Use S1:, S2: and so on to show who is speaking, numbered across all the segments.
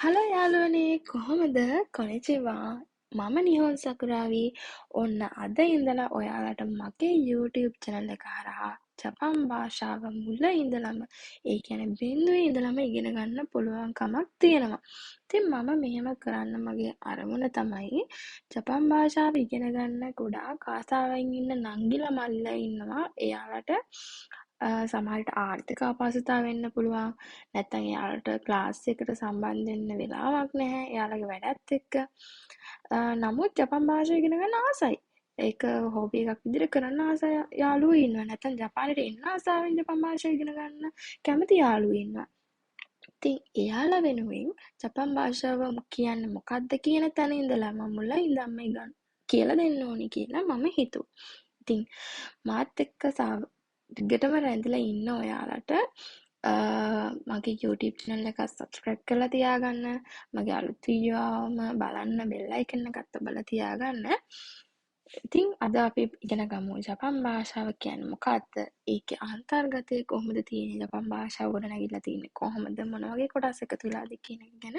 S1: Hello යාළුවනේ, කොහොමද? කොනිචිවා. මම නිහොන් සකුරාවි. ඔන්න අද ඉඳලා ඔයාලට මගේ YouTube channel එක හරහා ජපන් භාෂාව මුල ඉඳලම, ඒ කියන්නේ බිඳුවේ ඉඳලම ඉගෙන ගන්න පුළුවන්කමක් තියෙනවා. ඉතින් මම මෙහෙම කරන්න මගේ අරමුණ තමයි ජපන් භාෂාව ඉගෙන ගන්න ගොඩාක් ආසාවෙන් ඉන්න නංගිලා මල්ලිලා ඉන්නවා. එයාලට සමහරවිට ආර්ථික අපහසුතාව වෙන්න පුළුවන්. නැත්නම් එයාලට ක්ලාස් එකට සම්බන්ධ වෙන්න වෙලාවක් නැහැ එයාලගේ වැඩත් එක්ක. නමුත් ජපන් භාෂාව ඉගෙන ගන්න ආසයි. ඒක හොබි එකක් විදිහට කරන්න ආස යාළුවෝ ඉන්නවා. නැත්නම් ජපානයට එන්න ආසාවෙන් ජපන් භාෂාව ඉගෙන ගන්න කැමති යාළුවෝ ඉන්නවා. ඉතින් එයාලා වෙනුවෙන් ජපන් භාෂාව කියන්නේ මොකක්ද කියන තැන ඉඳලා මම මුල ඉඳන්ම ඉගන් කියලා දෙන්න ඕනි කියලා මම හිතුවා. ඉතින් මාත් එක්ක දිගටම රැඳිලා ඉන්න ඔයාලට මගේ YouTube channel එක subscribe කරලා තියාගන්න, මගේ අලුත් වීඩියෝ ආවම බලන්න බෙල් අයිකන් එකත් ඔබලා තියාගන්න. ඉතින් අද අපි ඉගෙන ගමු ජපන් භාෂාව කියන්නේ මොකක්ද? ඒකේ අන්තර්ගතය කොහොමද තියෙන්නේ? ජපන් භාෂාව ගොඩනැගිලා තියෙන්නේ කොහොමද? මොන වගේ කොටස් එකතු වෙලාද කියන එක ගැන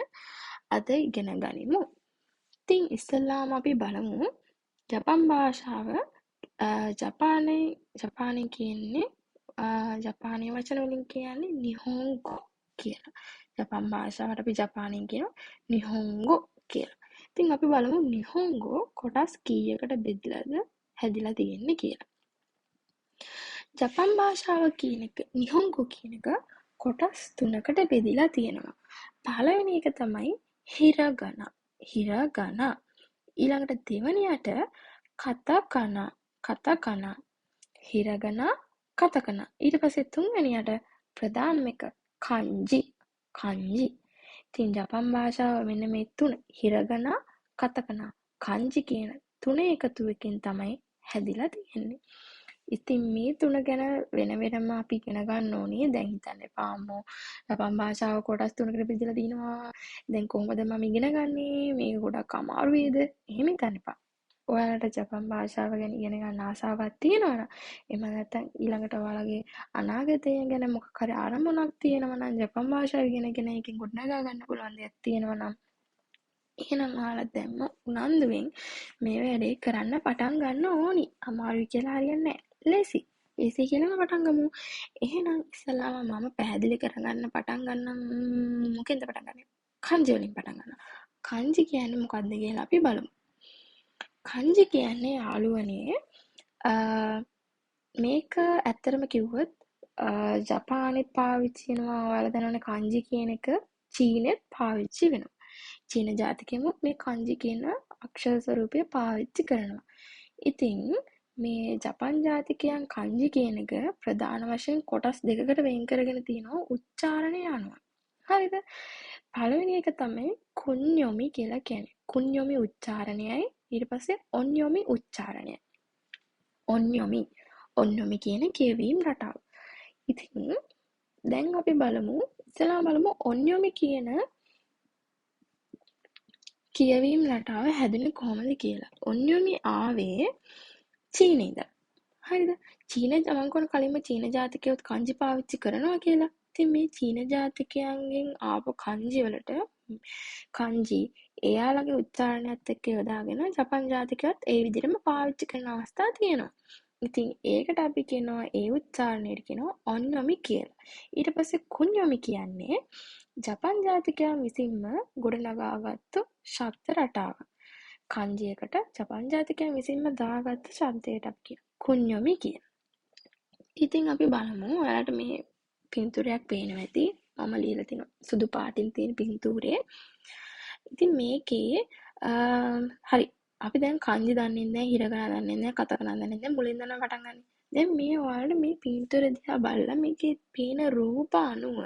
S1: අද ඉගෙන ගනිමු. ඉතින් ඉස්සෙල්ලාම අපි බලමු ජපන් භාෂාව ජපානයේ කියන්නේ ජපානයේ වචන වලින් කියන්නේ නිහොංගෝ කියලා. ජපන් භාෂාවට අපි ජපානයෙන් කියනවා නිහොංගෝ කියලා. ඉතින් අපි බලමු නිහොංගෝ කොටස් කීයකට බෙදලාද හැදිලා තියෙන්නේ කියලා. ජපන් භාෂාව කියන එක නිහොංගෝ කියන එක කොටස් තුනකට බෙදිලා තියෙනවා. පළවෙනි එක තමයි හිරගනා. හිරගනා. ඊළඟට දෙවෙනියට කතකනා. කතකනා. හිරගනා, කතකනා. ඊට පස්සේ තුන්වෙනියට ප්‍රධානම එක කංජි. කංජි. ඉතින් ජපන් භාෂාව මෙන්න මේ තුන හිරගනා, කතකනා, කංජි කියන තුන එකතුවකින් තමයි හැදිලා තියෙන්නේ. ඉතින් මේ තුන ගැන වෙන වෙනම අපි ඉගෙන ගන්න ඕනේ. දැන් හිතන්න එපා අම්මෝ ජපන් භාෂාව කොටස් තුනකට බෙදලා තිනවා. දැන් කොහොමද මම ඉගෙන ගන්නේ? මේක ගොඩක් අමාරු වේද? එහෙම හිතන්න එපා. ඔයාලට ජපන් භාෂාව ගැන ඉගෙන ගන්න ආසාවක් තියෙනවා නම්, එහෙම නැත්නම් ඊළඟට ඔයාලගේ අනාගතය ගැන මොකක් හරි අරමුණක් තියෙනවා නම්, ජපන් භාෂාව ඉගෙනගෙන ඒකෙන් ගොඩනගා ගන්න පුළුවන් දෙයක් තියෙනවා නම්, එහෙනම් ඔයාලා දැන්ම උනන්දුවෙන් මේ වැඩේ කරන්න පටන් ගන්න ඕනි. අමාරුයි කියලා හරියන්නේ නැහැ. ලේසි. ලේසි කියලාම පටන් ගමු. එහෙනම් ඉස්සෙල්ලාම මම පැහැදිලි කරගන්න පටන් ගන්නම්. මොකෙන්ද පටන් ගන්නෙ? කංජි වලින් පටන් ගන්නවා. කංජි කියන්නේ මොකද්ද කියලා අපි බලමු. කංජි කියන්නේ යාළුවනේ, මේක ඇත්තටම කිව්වොත් ජපානෙත් පාවිච්චි වෙනවා. ඔයාලා දන්නවනේ කංජි කියන එක චීනෙත් පාවිච්චි වෙනවා. චීන ජාතිකයමුත් මේ කංජි කියන අක්ෂර ස්වරූපය පාවිච්චි කරනවා. ඉතින් මේ ජපන් ජාතිකයන් කංජි කියන එක ප්‍රධාන වශයෙන් කොටස් දෙකකට වෙන් කරගෙන තියෙනවා උච්චාරණය අනුව. හරිද? පළවෙනි එක තමයි කුන්යොමි කියලා කියන්නේ. කුන්යොමි උච්චාරණයයි ඊට පස්සේ ඔන්යොමි උච්චාරණය. ඔන්යොමි. ඔන්යොමි කියන කියවීම් රටාව. ඉතින් දැන් අපි බලමු, ඉස්සෙල්ලාම බලමු ඔන්යොමි කියන කියවීම් රටාව හැදුනේ කොහොමද කියලා. ඔන්යොමි ආවේ චීනේ ඉඳලා. හරිද? චීන මං කොන කලින්ම චීන ජාතිකයොත් කංජි පාවිච්චි කරනවා කියලා. ඉතින් මේ චීන ජාතිකයන්ගෙන් ආපු කංජි වලට කංජි එයාලගේ උච්චාරණයත් එක්ක යොදාගෙන ජපන් ජාතිකයොත් ඒ විදිහටම පාවිච්චි කරන අවස්ථා තියෙනවා. ඉතින් ඒකට අපි කියනවා ඒ උච්චාරණයට කියනවා ඔන්යොමි කියලා. ඊට පස්සේ කුන්යොමි කියන්නේ ජපන් ජාතිකයන් විසින්ම ගොඩනගාගත්තු ශබ්ද රටාවක්. කංජියකට ජපන් ජාතිකයන් විසින්ම දාගත්ත ශබ්දයට අපි කියනවා කුන්යොමි කියලා. ඉතින් අපි බලමු, ඔයාලට මේ පින්තූරයක් පේනවා ඇති. මම ලියලා තිනවා සුදු පාටින් තියෙන පින්තූරේ. ඉතින් මේකේ හරි අපි දැන් කංජි දන්නේ නැහැ, හිරගනා දන්නේ නැහැ, කතකනා දන්නේ නැහැ, මුලින් ඉඳන් පටන් ගන්න. දැන් මේ ඔයාලට මේ පින්තූරය දිහා බලලා මේකේ පේන රූප අනුව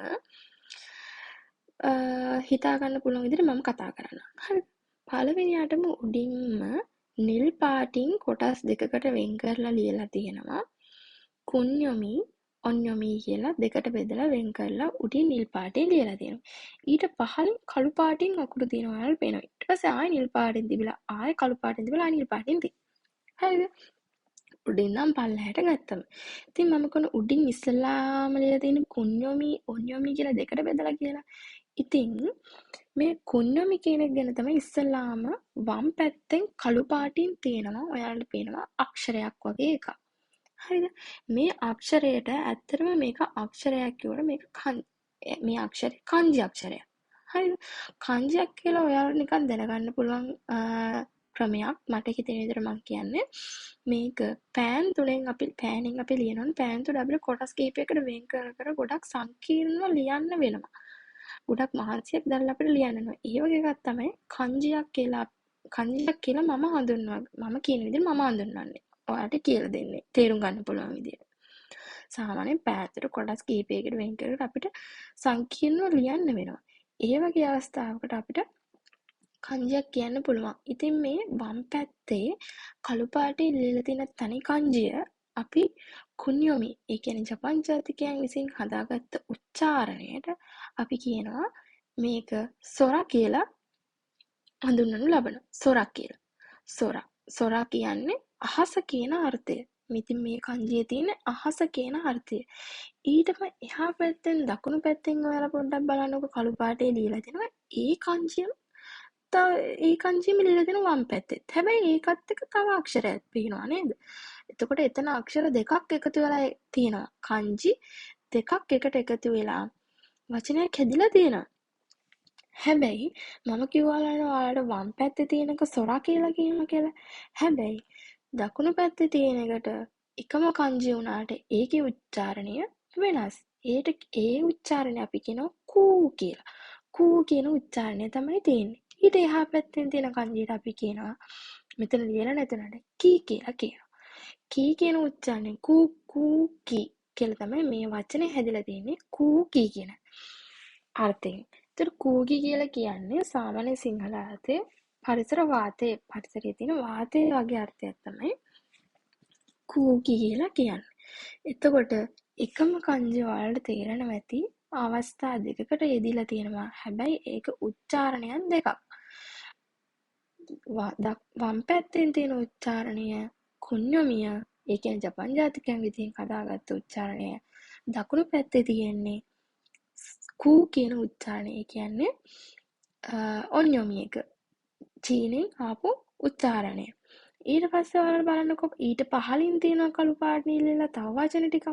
S1: හිතා ගන්න පුළුවන් විදිහට මම කතා කරන්නම්. හරිද? පළවෙනියටම උඩින්ම නිල් පාටින් කොටස් දෙකකට වෙන් කරලා ලියලා තියෙනවා. කුන්යොමි ඔන්යොමි කියලා දෙකට බෙදලා වෙන් කරලා උඩින් නිල් පාටින් ලියලා තියෙනවා. ඊට පහළින් කළු පාටින් අකුරු තියෙනවා ඔයාලට පේනවා. ඊට පස්සේ ආයෙ නිල් පාටින් තිබිලා ආයෙ කළු පාටින් තිබිලා ආයෙ නිල් පාටින් තියෙනවා. හරිද? උඩින් නම් පල්ලෙහාට ගත්තම. ඉතින් මම කොන උඩින් ඉස්සෙල්ලාම ලියලා තියෙන කුන්යොමි ඔන්යොමි කියලා දෙකට බෙදලා කියලා. ඉතින් මේ කුන්යොමි කියන එක ගැන තමයි ඉස්සෙල්ලාම වම් පැත්තෙන් කළු පාටින් තියෙනවා ඔයාලට පේනවා අක්ෂරයක් වගේ එකක්. හරිද? මේ අක්ෂරයට ඇත්තටම මේක අක්ෂරයක් කිව්වට මේක මේ අක්ෂරය කංජි අක්ෂරයක්. හරිද? කංජියක් කියලා ඔයාලට නිකන් දැනගන්න පුළුවන් ක්‍රමයක් මට හිතෙන විදිහට මං කියන්නේ මේක පෑන් තුනෙන් අපි පෑනෙන් අපි ලියනවනේ පෑන් තුන අපිට කොටස් කිහිපයකට වෙන් කර කර ගොඩක් සංකීර්ණව ලියන්න වෙනවා. ගොඩක් මහන්සියක් දරලා අපිට ලියන්න වෙනවා. ඒ වගේ එකක් තමයි කංජියක් කියලා කංජියක් කියලා මම හඳුන්වන්නේ. මම කියන විදිහට මම හඳුන්වන්නේ. ඔයාලට කියලා දෙන්නේ. තේරුම් ගන්න පුළුවන් විදිහට. සාමාන්‍යයෙන් පෑන් කොටස් කිහිපයකට වෙන් කර කර අපිට සංකීර්ණව ලියන්න වෙනවා. ඒ වගේ අවස්ථාවකට අපිට කංජියක් කියන්න පුළුවන්. ඉතින් මේ වම් පැත්තේ කළු පාටින් ලියලා තියෙන තනි කංජිය අපි කුන්යොමි, ඒ කියන්නේ ජපන් ජාතිකයන් විසින් හදාගත්ත උච්චාරණයට අපි කියනවා මේක සොරා කියලා හඳුන්වනු ලබනවා. සොරා කියලා. සොරා. සොරා කියන්නේ අහස කියන අර්ථය. ඉතින් මේ කංජියේ තියෙන අහස කියන අර්ථය. ඊටම එහා පැත්තෙන් දකුණු පැත්තෙන් ඔයාලා පොඩ්ඩක් බලන්නකෝ කළු පාටේ ලියලා තියෙනවා. ඒ කංජියම තව ඒ කංජියම ලියලා තියෙනවා වම් පැත්තෙත්. හැබැයි ඒකත් එක්ක තව අක්ෂරයක් පේනවා නේද? එතකොට එතන අක්ෂර දෙකක් එකතු වෙලා තියෙනවා. කංජි දෙකක් එකට එකතු වෙලා වචනයක් හැදිලා තියෙනවා. හැබැයි මම කිව්වා ඔයාලට වම් පැත්තේ තියෙන එක සොරා කියලා කියනවා කියලා. හැබැයි දකුණු පැත්තේ තියෙන එකට එකම කංජි වුණාට ඒකේ උච්චාරණය වෙනස්. ඒ උච්චාරණය අපි කියනවා කූ කියලා. කූ කියන උච්චාරණය තමයි තියෙන්නේ. ඊට එහා පැත්තෙන් තියෙන කංජියට අපි කියනවා මෙතන ලියලා නැතුණාට කී කියලා කියනවා. කී කියන උච්චාරණය කූ කූ කී කියලා තමයි මේ වචනේ හැදිලා තියෙන්නේ කූ කී කියන අර්ථයෙන්. ඒතර කූකි කියලා කියන්නේ සාමාන්‍ය සිංහල අර්ථය පරිසර වාතය, පරිසරයේ තියෙන වාතය වගේ අර්ථයක් තමයි කූකි කියලා කියන්නේ. එතකොට එකම කංජි ඔයාලට තේරෙනවා ඇති අවස්ථා දෙකකට යෙදිලා තියෙනවා. හැබැයි ඒක උච්චාරණයන් දෙකක්. වම් පැත්තෙන් තියෙන උච්චාරණය කුන්යොමිය, ඒ කියන්නේ ජපන් ජාතිකයන් විසින් හදාගත්ත උච්චාරණය. දකුණු පැත්තේ තියෙන්නේ කූ කියන උච්චාරණය. ඒ කියන්නේ ඔන්යොමි එක. චීනෙන් ආපු උච්චාරණය. ඊට පස්සේ ඔයාලා බලන්නකෝ ඊට පහලින් තියෙනවා කළු පාට නිල් වෙලා තව වචන ටිකක්.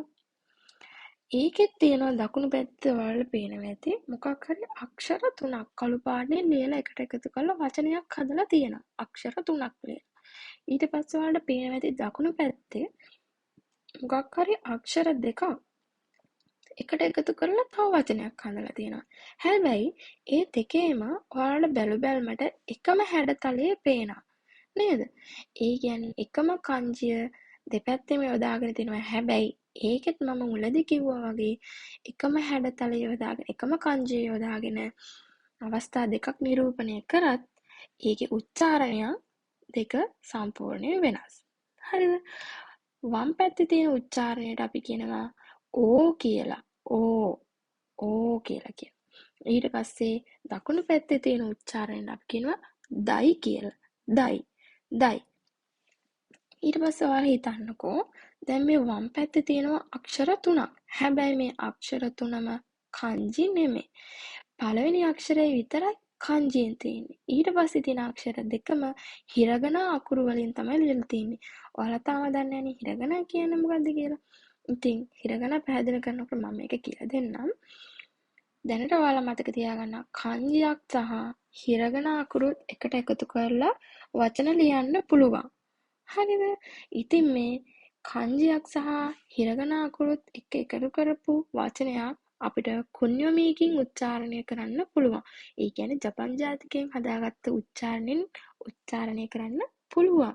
S1: ඒකෙත් තියෙනවා දකුණු පැත්ත ඔයාලට පේනවා ඇති මොකක් හරි අක්ෂර තුනක් කළු පාටින් ලියලා එකට එකතු කරලා වචනයක් හදලා තියෙනවා. අක්ෂර තුනක් ලියලා. ඊට පස්සේ ඔයාලට පේනවා ඇති දකුණු පැත්තේ මොකක් හරි අක්ෂර දෙකක් එකට එකතු කරලා තව වචනයක් හදලා තියෙනවා. හැබැයි ඒ දෙකේම ඔයාලට බැලු බැලමට එකම හැඩතලය පේනවා. නේද? ඒ කියන්නේ එකම කංජිය දෙපැත්තෙම යොදාගෙන තිනවා. හැබැයි ඒකෙත් මම මුලදී කිව්වා වගේ එකම හැඩතලය යොදාගෙන එකම කංජිය යොදාගෙන අවස්ථා දෙකක් නිරූපණය කරත් ඒකේ උච්චාරණය දෙක සම්පූර්ණයෙන් වෙනස්. හරිද? වම් පැත්තේ තියෙන උච්චාරණයට අපි කියනවා ඕ කියලා. ඕ ඕ කියලා කියනවා. ඊට පස්සේ දකුණු පැත්තේ තියෙන උච්චාරණයට අපි කියනවා දයි කියලා. දයි දයි. ඊට පස්සේ ඔයාලා හිතන්නකෝ දැන් මේ වම් පැත්තේ තියෙනවා අක්ෂර තුනක්. හැබැයි මේ අක්ෂර තුනම කංජි නෙමෙයි. පළවෙනි අක්ෂරය විතරයි කංජියෙන් තියෙන්නේ. ඊට පස්සේ තියෙන අක්ෂර දෙකම හිරගන අකුරු වලින් තමයි ලියලා තියෙන්නේ. ඔයාලා තාම දන්නේ නැනේ හිරගන කියන්නේ මොකද්ද කියලා. ඉතින් හිරගන පැහැදිලි කරනකොට මම මේක කියලා දෙන්නම්. දැනට ඔයාලා මතක තියාගන්න කංජියක් සහ හිරගන අකුරු එකට එකතු කරලා වචන ලියන්න පුළුවන්. හරිද? ඉතින් මේ කංජියක් සහ හිරගන අකුරුත් එක්ක එකතු කරපු වචනයක් අපිට කුන්යොමියකින් උච්චාරණය කරන්න පුළුවන්. ඒ කියන්නේ ජපන් ජාතිකයන් හදාගත්ත උච්චාරණයෙන් උච්චාරණය කරන්න පුළුවන්.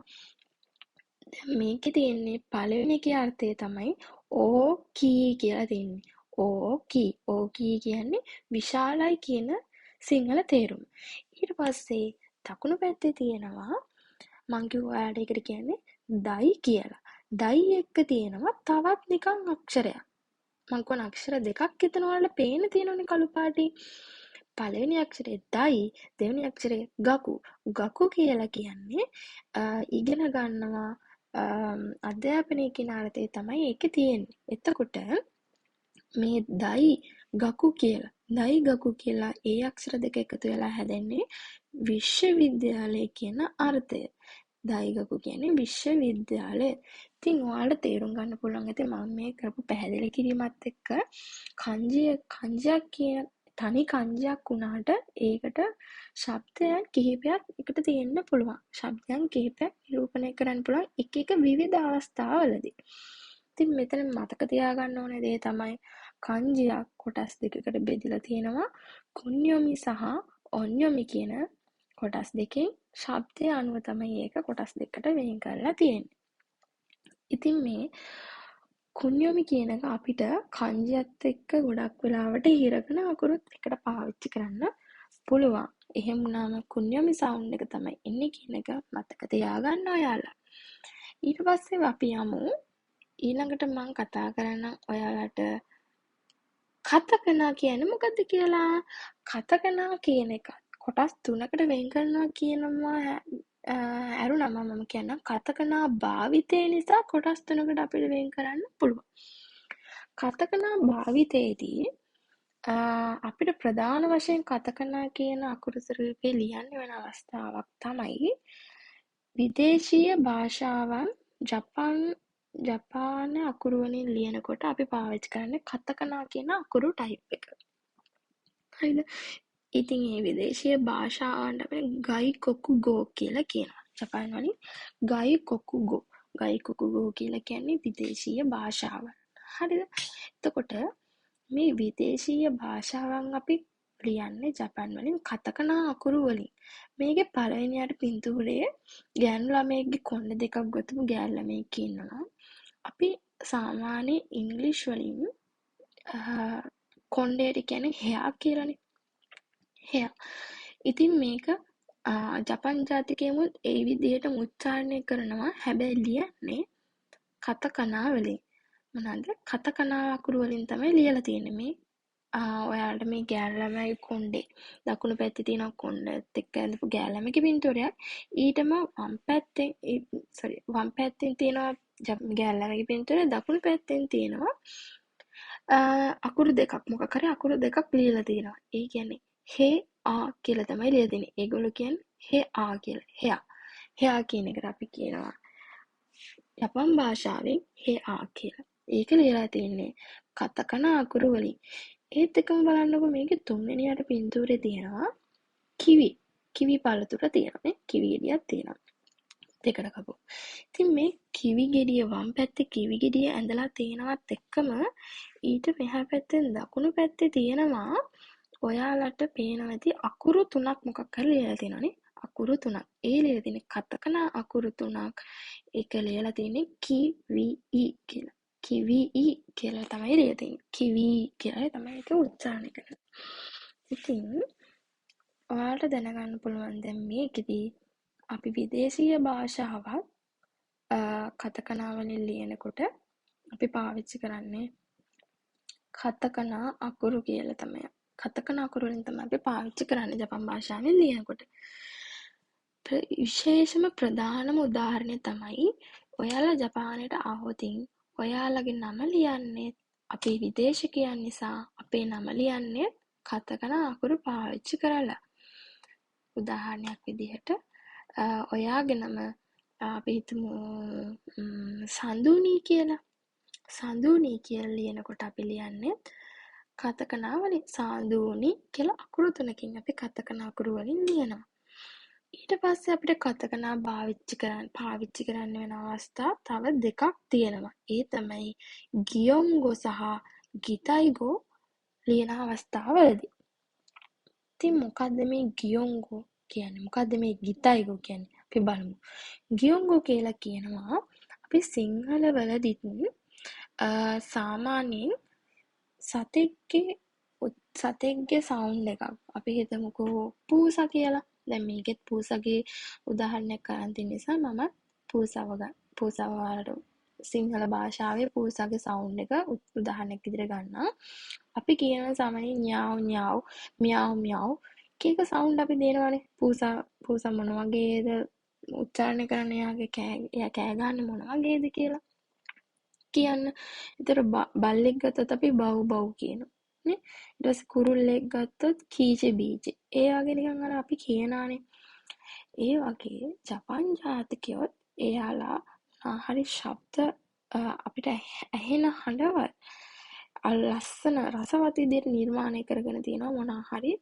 S1: දැන් මේකේ තියෙන්නේ පළවෙනි එකේ අර්ථය තමයි ඕ කී කියලා තියෙන්නේ. ඕ කී. ඕ කී කියන්නේ විශාලයි කියන සිංහල තේරුම. ඊට පස්සේ දකුණු පැත්තේ තියෙනවා මං කිව්වා ඔයාලට ඒකට කියන්නේ දයි කියලා. දයි එක්ක තියෙනවා තවත් නිකන් අක්ෂරයක්. මං කියවන අක්ෂර දෙකක් එතන ඔයාලට පේන්න තියෙනවනේ කළු පාටින්. පළවෙනි අක්ෂරේ දයි, දෙවෙනි අක්ෂරේ ගකු. ගකු කියලා කියන්නේ ඉගෙන ගන්නවා අධ්‍යාපනය කියන අර්ථය තමයි ඒකේ තියෙන්නේ. එතකොට මේ දයි ගකු කියලා දයිගකු කියලා ඒ අක්ෂර දෙක එකතු වෙලා හැදෙන්නේ විශ්වවිද්‍යාලය කියන අර්ථය. දයිගකු කියන්නේ විශ්වවිද්‍යාලය. ඉතින් ඔයාලට තේරුම් ගන්න පුළුවන් ඇති මම මේ කරපු පැහැදිලි කිරීමත් එක්ක කංජියක් කියන තනි කංජියක් වුණාට ඒකට ශබ්දයන් කිහිපයක් එකට තියෙන්න පුළුවන්. ශබ්දයන් කිහිපයක් නිරූපණය කරන්න පුළුවන් එක එක විවිධ අවස්ථාවලදී. ඉතින් මෙතන මතක තියාගන්න ඕනේ දේ තමයි කංජියක් කොටස් දෙකකට බෙදලා තියෙනවා. කුන්යොමි සහ ඔන්යොමි කියන කොටස් දෙකෙන් ශබ්දය අනුව තමයි ඒක කොටස් දෙකකට වෙන් කරලා තියෙන්නේ. ඉතින් මේ කුන්යොමි කියන එක අපිට කංජියත් එක්ක ගොඩක් වෙලාවට හිරගන අකුරුත් එකට පාවිච්චි කරන්න පුළුවන්. එහෙම වුණාම කුන්යොමි සවුන්ඩ් එක තමයි එන්නේ කියන එක මතක තියාගන්න ඔයාලා. ඊට පස්සේ අපි යමු ඊළඟට මං කතා කරන්නම් ඔයාලට කතකනා කියන්නේ මොකද්ද කියලා. කතකනා කියන එක කොටස් තුනකට වෙන් කරනවා කියනවා ඇරුණම මම කියන්නම් කතකනා භාවිතය නිසා කොටස් තුනකට අපිට වෙන් කරන්න පුළුවන්. කතකනා භාවිතයේදී අපිට ප්‍රධාන වශයෙන් කතකනා කියන අකුරු ස්වරූපේ ලියන්න වෙන අවස්ථාවක් තමයි විදේශීය භාෂාවන් ජපාන අකුරු වලින් ලියනකොට අපි පාවිච්චි කරන්නේ කතකනා කියන අකුරු ටයිප් එක. හරිද? ඉතින් මේ විදේශීය භාෂාවන්ට අපි ගයිකොකුගෝ කියලා කියනවා. ජපාන් වලින් ගයිකොකුගෝ. ගයිකොකුගෝ කියලා කියන්නේ විදේශීය භාෂාවන්. හරිද? එතකොට මේ විදේශීය භාෂාවන් අපි ලියන්නේ ජපාන් වලින් කතකනා අකුරු වලින්. මේකේ පළවෙනියට පින්තූරයේ ගෑනු ළමයෙක්ගේ කොණ්ඩ දෙකක් ගොතපු ගෑනු ළමයෙක් ඉන්නවා. අපි සාමාන්‍ය ඉංග්‍රීසි වලින් කොණ්ඩයට කියන්නේ හෙයා කියලානේ. හෙයා. ඉතින් මේක ජපන් ජාතිකයමුත් ඒ විදිහටම උච්චාරණය කරනවා. හැබැයි ලියන්නේ කතකනා වලින්. මොනවාද? කතකනා අකුරු වලින් තමයි ලියලා තියෙන්නේ. මේ ඔයාලට මේ ගෑනු ළමයි කොණ්ඩේ දකුණු පැත්තේ තියෙන කොණ්ඩයත් එක්ක ඇඳපු ගෑනු ළමයිගේ පින්තූරයක්. ඊටම වම් පැත්තෙන් සෝරි වම් පැත්තෙන් තියෙනවා ගෑනු ළමයිගේ පින්තූරය, දකුණු පැත්තෙන් තියෙනවා අකුරු දෙකක්, මොකක් හරි අකුරු දෙකක් ලියලා තියෙනවා. ඒ කියන්නේ හේ ආ කියලා තමයි ලියලා තියෙන්නේ. ඒගොල්ලෝ කියන්නේ හේ ආ කියලා. හෙයා. හෙයා කියන එකට අපි කියනවා ජපන් භාෂාවෙන් හේ ආ කියලා. ඒක ලියලා තියෙන්නේ කතකන අකුරු වලින්. ඒත් එක්කම බලන්නකෝ මේකේ තුන්වෙනියට පින්තූරේ තියෙනවා කිවි. කිවි පළතුර තියෙනවා නේ. කිවි ගෙඩියක් තියෙනවා. දෙකට කපමු. ඉතින් මේ කිවි ගෙඩිය වම් පැත්තේ කිවි ගෙඩිය ඇඳලා තියෙනවත් එක්කම ඊට මෙහා පැත්තෙන් දකුණු පැත්තේ තියෙනවා ඔයාලට පේනවා ඇති අකුරු තුනක් මොකක් හරි ලියලා තියෙනවානේ. අකුරු තුනක්. ඒ ලියලා තියෙන්නේ කතකන අකුරු තුනක්. ඒක ලියලා තියෙන්නේ කිවි කියලා. කිවි කියලා තමයි ලියලා තියෙන්නේ. කිවි කියලා තමයි ඒක උච්චාරණය කරන්නේ. ඉතින් ඔයාලට දැනගන්න පුළුවන් දැන් මේකෙදි අපි විදේශීය භාෂාවක් කතකනා වලින් ලියනකොට අපි පාවිච්චි කරන්නේ කතකනා අකුරු කියලා තමයි. කතකනා අකුරු වලින් තමයි අපි පාවිච්චි කරන්නේ ජපන් භාෂාවෙන් ලියනකොට. විශේෂම ප්‍රධානම උදාහරණය තමයි ඔයාලා ජපානයට ආවොතින් ඔයාලගේ නම ලියන්නේ අපි විදේශිකයන් නිසා අපේ නම ලියන්නේ කතකනා අකුරු පාවිච්චි කරලා. උදාහරණයක් විදිහට ඔයාගේ නම අපි හිතමු සඳුනි කියලා. සඳුනි කියලා ලියනකොට අපි ලියන්නේ කතකනා වලින්. සඳුනි කියලා අකුරු තුනකින් අපි කතකනා අකුරු වලින් ලියනවා. ඊට පස්සේ අපිට කතකනා පාවිච්චි කරන්න වෙන අවස්ථා තව දෙකක් තියෙනවා. ඒ තමයි ගියොන්ගෝ සහ ගිතයිගෝ ලියන අවස්ථාවලදී. ඉතින් මොකද්ද මේ ගියොන්ගෝ කියන්නේ? මොකද්ද මේ ගිතයිගෝ කියන්නේ? අපි බලමු. ගියොන්ගෝ කියලා කියනවා අපි සිංහල වලදීත් සාමාන්‍යයෙන් සතෙක්ගේ සවුන්ඩ් එකක්. අපි හිතමුකෝ පූසා කියලා. දැන් මේකෙත් පූසගේ උදාහරණයක් අරන් තියෙන නිසා මම පූසව ඔයාලට සිංහල භාෂාවේ පූසගේ සවුන්ඩ් එක උදාහරණයක් විදිහට ගන්නම්. අපි කියනවා සාමාන්‍යයෙන් ඥාව් ඥාව් මියාව් මියාව් එක එක සවුන්ඩ් අපි දෙනවනේ. පූසා මොන වගේද උච්චාරණය කරන්නේ, එයාගේ එයා කෑ ගහන්නේ මොන වගේද කියලා කියන්න. ඒතර බල්ලෙක් ගත්තොත් අපි බව් බව් කියනවා. නේ. ඊට පස්සේ කුරුල්ලෙක් ගත්තොත් කීචි බීචි. ඒ වගේ නිකන් අර අපි කියනානේ. ඒ වගේ ජපන් ජාතිකයොත් එයාලා හරි ශබ්ද අපිට ඇහෙන හඬවල් ලස්සන රසවත් විදිහට නිර්මාණය කරගෙන තියෙනවා මොනවා හරි,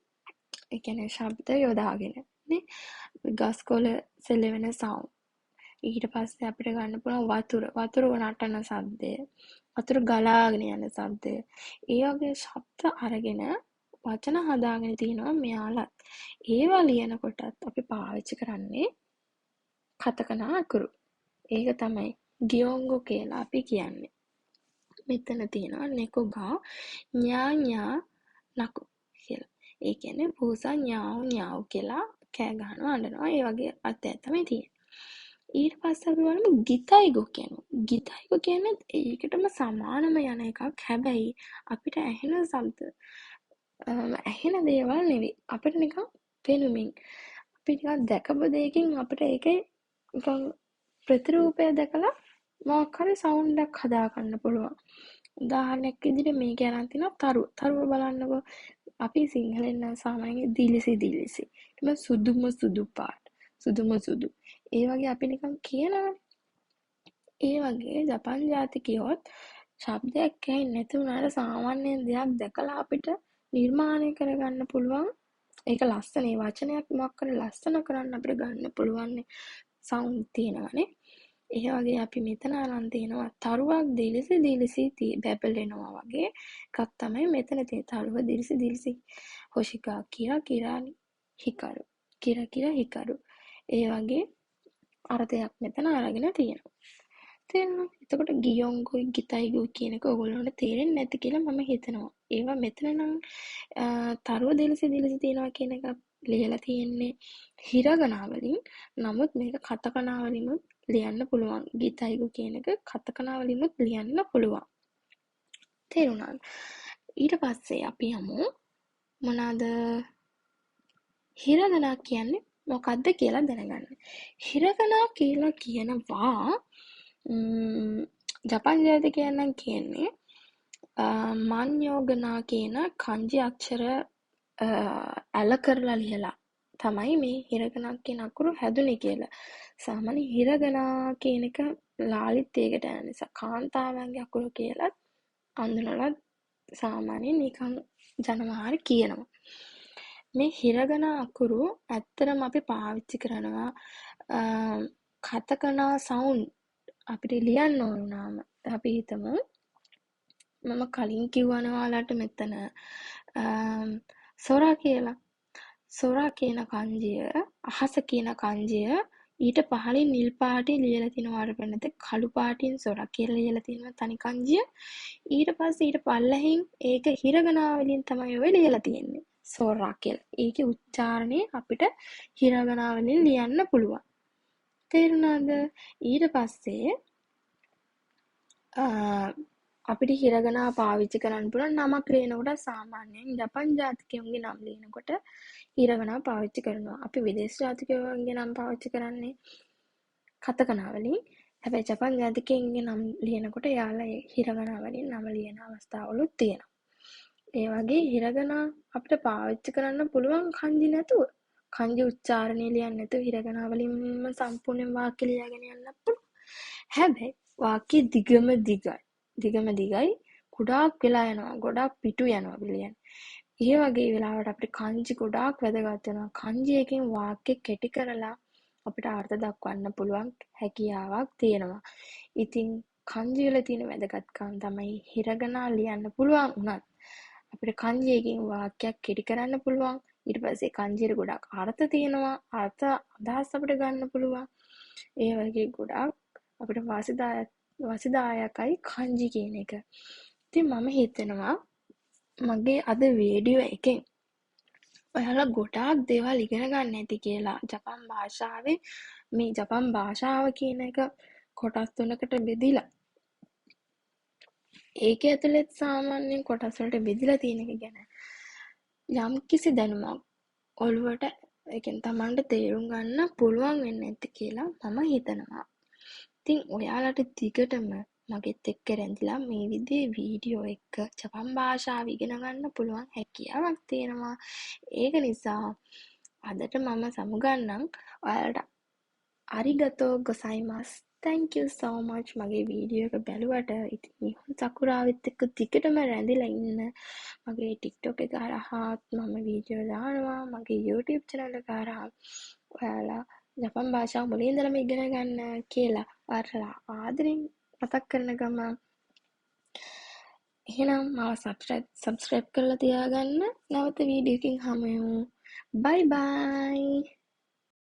S1: ඒ කියන්නේ ශබ්ද යොදාගෙන නේ. ගස් කොළ සෙලවෙන සවුන්ඩ්. ඊට පස්සේ අපිට ගන්න පුළුවන් වතුර නටන සද්දය, වතුර ගලාගෙන යන සද්දය. ඒ වගේ ශබ්ද අරගෙන වචන හදාගෙන තියෙනවා මෙයාලත්. ඒවා ලියනකොටත් අපි පාවිච්චි කරන්නේ කතකනා අකුරු. ඒක තමයි ගියොංගෝ කියලා අපි කියන්නේ. මෙතන තියෙනවා නෙකොගා ඥා ඥා නකු කියලා. ඒ කියන්නේ පූසා ඥාව් ඥාව් කියලා කෑ ගහනවා, අඬනවා. ඒ වගේ අර්ථයක් තමයි තියෙන්නේ. ඊට පස්සේ අපි බලමු ගිතයිගෝ කියනවා. ගිතයිගෝ කියන්නේ ඒකටම සමානම යන එකක්. හැබැයි අපිට ඇහෙන ශබ්ද, ඇහෙන දේවල් නෙවෙයි. අපිට නිකන් පෙනුමින්, අපි නිකන් දැකපු දෙයකින් අපිට ඒකේ නිකන් ප්‍රතිරූපය දැකලා මොකක් හරි සවුන්ඩ් එකක් හදාගන්න පුළුවන්. උදාහරණයක් විදිහට මේක අරන් තිනවා තරුව. තරුව බලන්නකෝ. අපි සිංහලෙන් නම් සාමාන්‍යයෙන් දිලිසි දිලිසි. ඊට සුදුම සුදු පාට. සුදුම සුදු. ඒ වගේ අපි නිකන් කියනවනේ. ඒ වගේ ජපන් ජාතිකයොත් ශබ්දයක් ඇහෙන්නේ නැති වුණාට සාමාන්‍යයෙන් දෙයක් දැකලා අපිට නිර්මාණය කරගන්න පුළුවන්. ඒක ලස්සන, ඒ වචනයක් මොකක් හරි ලස්සන කරන්න අපිට ගන්න පුළුවන් සවුන්ඩ් තියෙනවනේ. ඒ වගේ අපි මෙතන අරන් තියෙනවා තරුවක් දිලිසි දිලිසි බැබලෙනවා වගේ එකක් තමයි මෙතන තියෙන්නේ. තරුව දිලිසි දිලිසි හොෂිකා කිරා කිරා හිකරු කිරා කිරා හිකරු. ඒ වගේ අර්ථයක් මෙතන අරගෙන තියෙනවා. තේරෙනවද? එතකොට ගියොංගොයි ගිතයිගොයි කියන එක ඔයගොල්ලන්ට තේරෙන්නේ නැති කියලා මම හිතනවා. ඒවා මෙතන නම් තරුව දිලිසි දිලිසි තියෙනවා කියන එක ලියලා තියෙන්නේ හිරගනා වලින්. නමුත් මේක කතකනා වලිනුත් ලියන්න පුළුවන්. ගිතයිගෝ කියන එක කතකනා වලිනුත් ලියන්න පුළුවන්. තේරුණාද? ඊට පස්සේ අපි යමු මොනවාද හිරගනා කියන්නේ මොකද්ද කියලා දැනගන්න. හිරගනා කියලා කියනවා ජපන් ජාතිකයන් නම් කියන්නේ මන්යෝගනා කියන කංජි අක්ෂර ඇල කරලා ලියලා තමයි මේ හිරගනා කියන අකුරු හැදුනේ කියලා. සාමාන්‍ය හිරගනා කියන එක ලාලිත්‍යයකට යන නිසා කාන්තාවන්ගේ අකුරු කියලත් අඳුනලා සාමාන්‍යයෙන් නිකන් ජනමහාර කියනවා. මේ හිරගනා අකුරු ඇත්තටම අපි පාවිච්චි කරනවා කතකනා සවුන්ඩ් අපිට ලියන්න ඕන වුණාම. අපි හිතමු මම කලින් කිව්වනේ ඔයාලට මෙතන සොරා කියලා. සොරා කියන කංජිය, අහස කියන කංජිය ඊට පහළින් නිල් පාටින් ලියලා තිනවා. අර පෙන්නත කළු පාටින් සොරා කියලා ලියලා තිනවා තනි කංජිය. ඊට පස්සේ ඊට පල්ලෙහින් ඒක හිරගනා වලින් තමයි ඔය ලියලා තියෙන්නේ සොරා කියලා. ඒකේ උච්චාරණය අපිට හිරගනා වලින් ලියන්න පුළුවන්. තේරුණාද? ඊට පස්සේ අපිට හිරගනා පාවිච්චි කරන්න පුළුවන් නමක් ලියනකොට. සාමාන්‍යයෙන් ජපන් ජාතිකයන්ගේ නම් ලියනකොට හිරගනා පාවිච්චි කරනවා. අපි විදේශ ජාතිකයන්ගේ නම් පාවිච්චි කරන්නේ කතකනා වලින්. හැබැයි ජපන් ජාතිකයන්ගේ නම් ලියනකොට එයාලා හිරගනා වලින් නම ලියන අවස්ථාවලුත් තියෙනවා. ඒ වගේ හිරගනා අපිට පාවිච්චි කරන්න පුළුවන් කංජි නැතුව. කංජි උච්චාරණය ලියන්න නැතුව හිරගනා වලින්ම සම්පූර්ණයෙන් වාක්‍ය ලියාගෙන යන්න පුළුවන්. හැබැයි වාක්‍ය දිගම දිගයි. දිගම දිගයි. ගොඩාක් වෙලා යනවා. ගොඩාක් පිටු යනවා අපි ලියන්න. ඒ වගේ වෙලාවට අපිට කංජි ගොඩාක් වැදගත් වෙනවා. කංජි එකෙන් වාක්‍ය කෙටි කරලා අපිට අර්ථ දක්වන්න පුළුවන් හැකියාවක් තියෙනවා. ඉතින් කංජි වල තියෙන වැදගත්කම තමයි හිරගනා ලියන්න පුළුවන් වුණත් අපිට කංජි එකෙන් වාක්‍යයක් කෙටි කරන්න පුළුවන්. ඊට පස්සේ කංජියට ගොඩාක් අර්ථ තියෙනවා. අර්ථ අදහස් අපිට ගන්න පුළුවන්. ඒ වගේ ගොඩාක් අපිට වාසිදායකයි කංජි කියන එක. ඉතින් මම හිතනවා මගේ අද වීඩියෝ එකෙන් ඔයාලා ගොඩාක් දේවල් ඉගෙන ගන්න ඇති කියලා. ජපන් භාෂාවේ මේ ජපන් භාෂාව කියන එක කොටස් තුනකට බෙදිලා ඒක ඇතුළෙත් සාමාන්‍යයෙන් කොටස් වලට බෙදිලා තියෙන එක ගැන යම්කිසි දැනුමක් ඔළුවට, ඒ කියන්නේ තමන්ට තේරුම් ගන්න පුළුවන් වෙන්න ඇති කියලා මම හිතනවා. ඉතින් ඔයාලට දිගටම මගෙත් එක්ක රැඳිලා මේ විදිහේ වීඩියෝ එක්ක ජපන් භාෂාව ඉගෙන ගන්න පුළුවන් හැකියාවක් තියෙනවා. ඒක නිසා අදට මම සමුගන්නම්. ඔයාලට අරිගතෝ ගොසයිමස්. Thank you so much මගේ වීඩියෝ එක බැලුවට. ඉතින් නිහොන් සකුරාවෙත් එක්ක දිගටම රැඳිලා ඉන්න. මගේ TikTok එක හරහාත් මම වීඩියෝ දානවා. මගේ YouTube channel එක හරහා ඔයාලා ජපන් භාෂාව මුලින් ඉඳලම ඉගෙන ගන්න කියලා ඔයාලට ආදරෙන් මතක් කරන ගමන්, එහෙනම් මාව සබ්ස්ක්‍රයිබ් කරලා තියාගන්න. නැවත වීඩියෝ එකකින් හමු වෙමු. බයි බයි.